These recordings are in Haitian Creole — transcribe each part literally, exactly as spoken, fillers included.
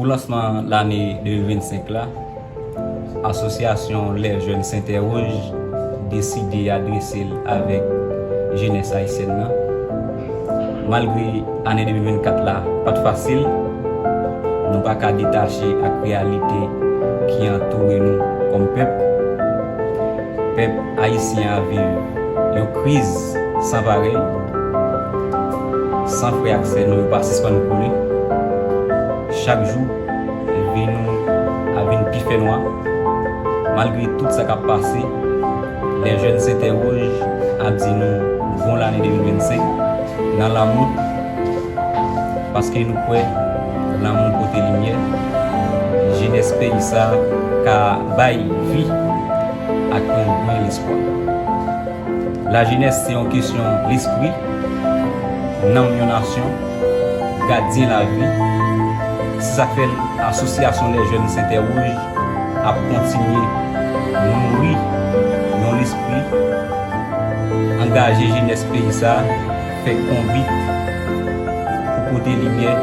Pou lansman lane de mil vennsenk la, Asosyasyon Les Jeunes Sainte Rouge deside adrese l avèk jenès ayisyèn nan. Malgre ane de mil vennkat la pa t fasil, nou pa ka detache ak reyalite ki antoure nou kòm pèp. Pèp ayisyen an viv yon kriz san parèy. San frè ak sè nou yo pa sispann koule. Chak jou, vi nou ap vin pi fènwa. Malgre tout sa k ap pase, Les Jeunes Sainte Rouge ap di nou bon lane de mil vennsenk nan lanmou, paske nou kwè lanmou pote limyè. Jenès peyi sa ka bay vi ak yon grenn lespwa. Lajenès se yon kesyon lespri, nanm yon nasyon, gadyen lavi. Se sa k fè Asosyasyon Les Jeunes Sainte Rouge ap kontinye nouri yon lespri, angaje jenès peyi sa, fè konbit pou pote limyè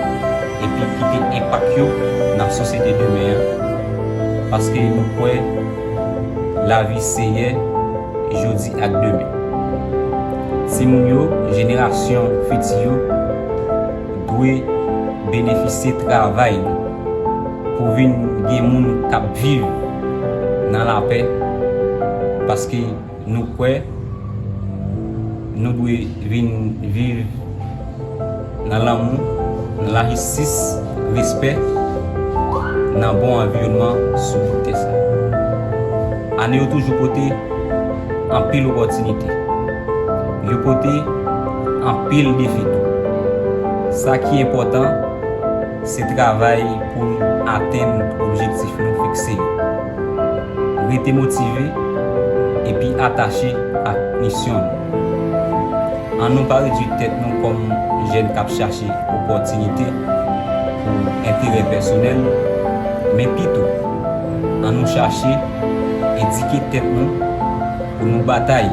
epi kite enpak yo nan sosyete demen an. Paske nou kwè lavi se yè, jodi ak demen. Timoun yo, jenerasyon fiti yo, dwe benefisye travay nou pou vin gen moun k ap viv nan lapè, paske nou kwè nou dwe vin viv nan lanmou, nan lajistis, respè, nan bon anviwònman sou bout tè sa. Ane yo toujou pote anpil opòtinite. Yo pote anpil defi tou. Sa ki enpòtan, se travay pou n atenn objektif nou fikse yo. Rete motive epi atache ak misyon nou. Ann nou pa redui tèt nou kòm jèn k ap chache opòtinite pou enterè pèsonèl, men pito, ann nou chache edike tèt nou pou nou batay,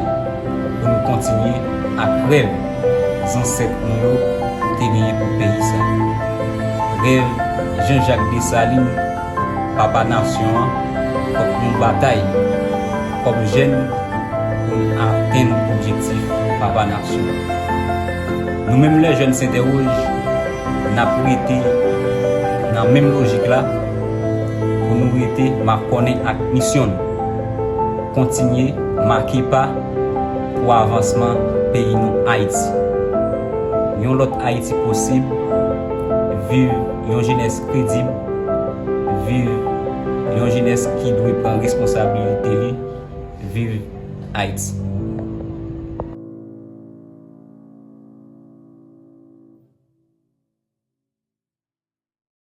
pou nou kontinye ak rèv zansèt nou yo te genyen pou peyi sa. Rèv Jean Jacques Dessalines, papa nasyon an, fòk nou batay kòm jèn pou n atenn objektif papa nasyon an. Nou menm Les Jeunes Sainte Rouge, n ap rete nan menm lojik la pou nou rete makònen ak misyon nou. Kontinye make pa pou avansman peyi nou Ayiti. Yon lòt Ayiti posib, viv yon jenès kredib, viv yon jenès ki dwe pran responsablite li, viv Ayiti.